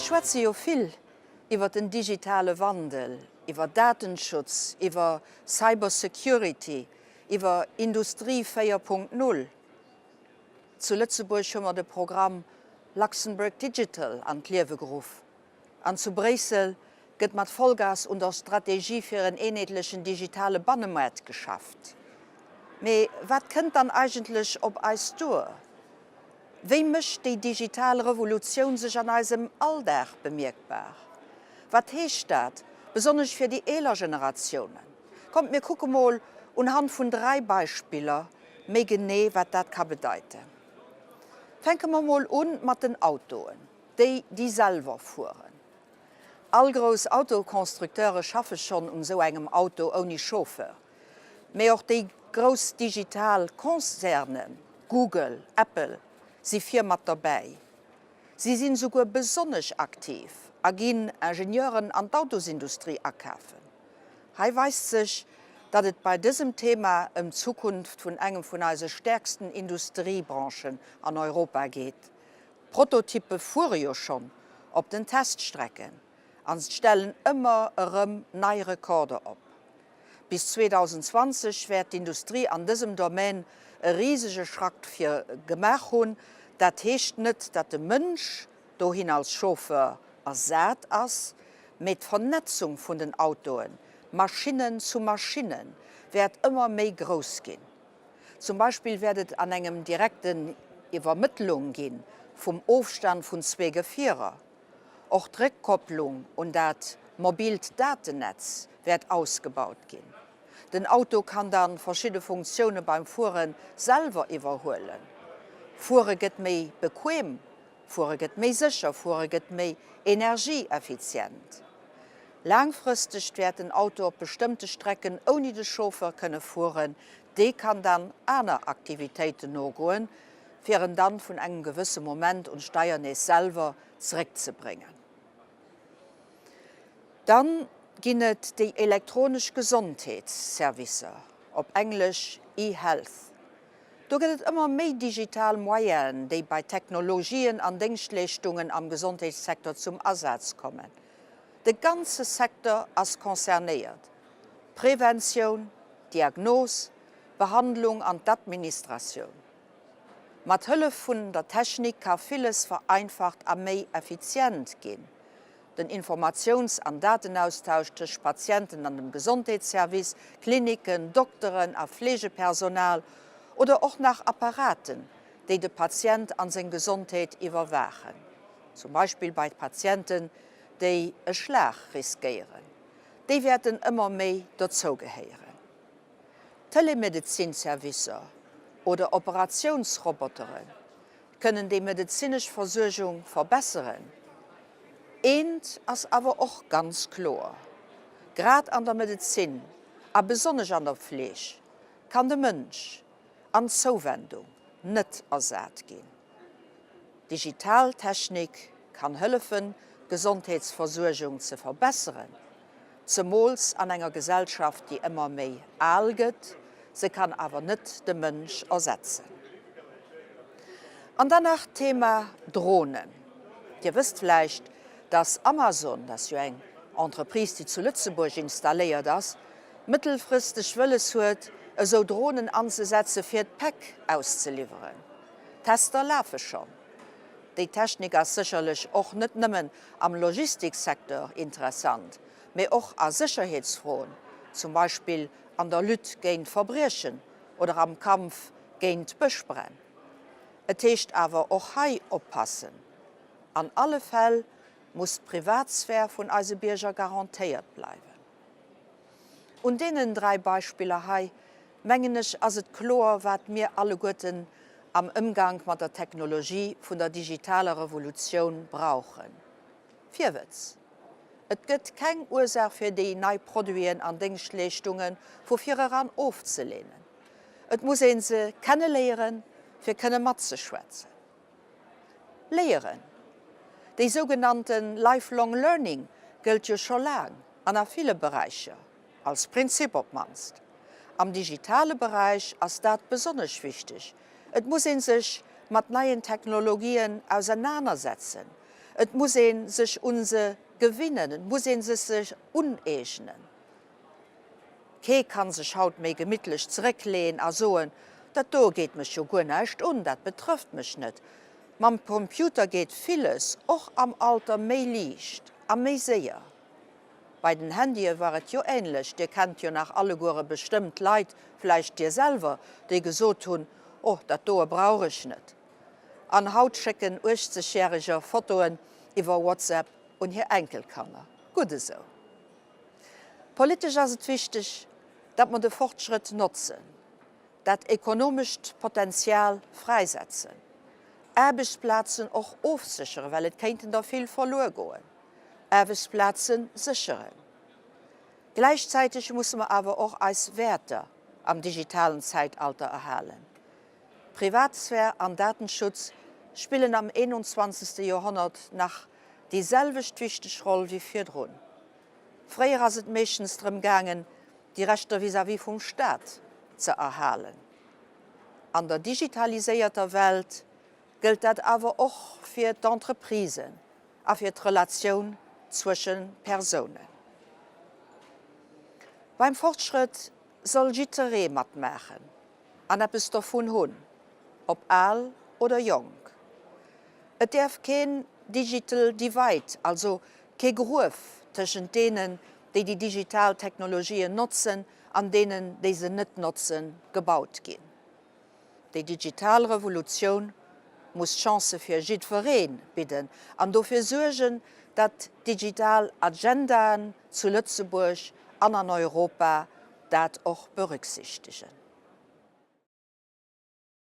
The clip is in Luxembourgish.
schwätze jo vill iwwer den digitale Wandel, iwwer Datenschutz, iwwer Cybersecurity, iwwer Industrie 4.0. Zu Lëtzebuerg hu mer de Programm Luxembourg Digital an d'Liewe geruff an zu Bréissel gëtt mat Vollgas un der Strategie fir en eenheetlechen digitale Bannemaart geschafft. Mee wat kënnt dann eigentlech op eis duer? Wéi mécht déi digital Revolutioun sech an eisem Alldag bemierkbar? Wat heescht dat besonnesch fir déi eeler Generatiounen? Kommt mir kucke mol unhand vun 3 Beispiller méi genee wat dat ka bedeiten. Fänke mer mol un mat den Autoen, déi déi selwer fueren. All grouss Autoconstructeure schaffe schonn un esou engem Auto ouni Chauffeur. Mee och déi grouss digital Concernen, Google, Apple, si vir mat derbäi. Si sinn esouguer besonnesch aktiv a ginn Ingenieuren an d'Autosindustrie akafen. Hei weist sech, datt et bei dësem Thema ëm d'Zukunft vun engem vun eise stäerksten Industriebranchen an Europa geet. D'Prototyppe fuere jo schonn op den Teststrecken an stellen ëmmer erëm nei Rekorder op. Bis 2020 wäert d'Industrie an dësem Domaine e risege Schrack vir gemaach hunn. Dat heescht net, datt de Mënsch dohin als Chauffeur ersat ass, mee d'Vernetzung vun den Autoen, Maschinnen zu Maschinnen, wäert ëmmer méi grouss ginn. Zum Beispill wäert et an engem direkten Iwwermëttlung gi vum Ofstand vun zwee Gefierer. Och d'Réckkopplung un dat mobilt Datennetz wäert ausgebaut ginn. Den Auto kann dann verschidde Funktioune beim Fuere selwer iwwerhuelen. Fuere gëtt méi bequem, Fuere gëtt méi sécher, Fuere gëtt méi energieeffizient. Laangfristeg wäert den Auto op bestëmmte Strecken ouni de Chauffeur kënne fueren. Dee kann dann aner Aktivitéiten nogoen, fir en dann vun engem gewësse Moment un d'Steier nees selwer zeréckzebréngen. Dann ginn et déi elektronesch Gesondheetsservicer, op Englesch eHealth. Do gëtt et ëmmer méi digital Moyenen, déi bei Technologien an Déngschtleeschtungen am Gesondheetssecteur zum Asaz kommen. De ganze Secteur ass concernéiert, Preventioun, Diagnos, Behandlung an d'Administratioun. Mat Hëllef vun der Technik ka villes vereinfacht a méi effizient ginn. Den Informatiouns an Datenaustausch tëscht Patienten an dem Gesondheetsservice, Klinicken, Dokteren a Fleegepersonal oder och nach Apparaten, déi de Patient an seng Gesondheet iwwerwaachen, zum Beispill bei Patienten, déi e Schlag riskéieren, déi wäerten ëmmer méi dozougehéieren. Telemedezinservicer oder Operatiounsrobotere kënnen déi medezinesch Versuergung verbesseren. Eent ass awer och ganz kloer, Grad an der Medezin a besonnesch an der Fleeg kann de Mënsch an d'Zouwendung net ersat ginn. Digital Technik kann hëllefen, d'Gesondheetsversuergung ze verbesseren, zemools an enger Gesellschaft, déi ëmmer méi al gëtt. Se kann awer net de Mënsch ersetzen. An dann nach d'Thema Dronen. Dir wësst vläicht, dass Amazon, dat ass jo eng Entreprise, déi zu Lëtzebuerg installéiert ass, mëttelfristeg wëlles huet, esou Dronen anzesetze fir d'Päck auszeliwweren. D'Tester lafe schonn. Déi Technik ass sécherlech och net nëmmen am Logistiksecteur interessant, mee och a Sécherheetsfroen, zum Beispill an der Lutte géint Verbriechen oder am Kampf géint Bëschbränn. Et heescht awer och hei oppassen. An alle Fäll muss d'Privatsphär vun eise Bierger garantéiert bleiwen. Un deenen 3 Beispiller hei, mengen ech, ass et kloer, wat mir alleguerten am Ëmgank mat der Technologie vun der digitaler Revolutioun brauchen. Virwëtz! Et gëtt keng Ursaach fir déi nei Produiten an Déngschtleeschtunge vu vireran ofzelehnen. Et muss ee se kenneléieren, fir kënne matzeschwätzen. Léieren, déi sougenannte Lifelong Learning gëllt jo scho laang an a ville Beräicher, als Prinzip op d'mannst. Am digitale Beräich ass dat besonnesch wichteg. Et muss ee sech mat neien Technologien ausernanersetzen. Et muss ee sech un se gewinnen, et muss ee se sech uneegnen. Kee kann sech haut méi gemittlech zeréckleeën a soen, Dat do geet mech jo guer näischt un, dat betrëfft mech net. Mam Computer geet villes, och am Alter, méi liicht a méi séier. Bei den Handye war et jo änlech. Dir kennt jo nach alleguere bestëmmt Leit, vläicht dir selwer, déi gesot hunn, Oh, dat doe brauch ech net. An haut schécken 80 Järeger Fotoen iwwer WhatsApp un hir Enkelkanner. Gutt esou. Politesch ass et wichteg, datt mer de Fortschrëtt notzen, dat ekonomescht Potenzial fräisetzen, Aarbechtsplazen och ofsécheren, well et kéinten der vill verluer goen, Aarbechtsplaze sécheren. Gläichzäiteg musse mer awer och eis Wäerter am digitalen Zäitalter erhalen. Privatsphär an Datenschutz spillen am 21. Joerhonnert nach déi selwecht wichteg Roll wéi virdrun. Fréier ass et meeschtens drëm gaangen, déi Rechter vis-à-vis vum Staat ze erhalen. An der digitaliséierter Welt gëllt dat awer och fir d'Entreprisen a fir d'Relatioun zwësche Persounen. Beim Fortschrëtt soll jiddweree matmaachen an eppes dovun hunn, ob al oder jonk. Et däerf keen Digital Divide, also kee Gruef tëschent deenen, déi déi digital Technologien notzen an deenen, déi se net notzen, gebaut ginn. Déi digital Revolutioun muss Chancë fir jiddweree bidden an dofir suergen, datt digital Agendaen zu Lëtzebuerg an an Europa dat och berücksichtegen.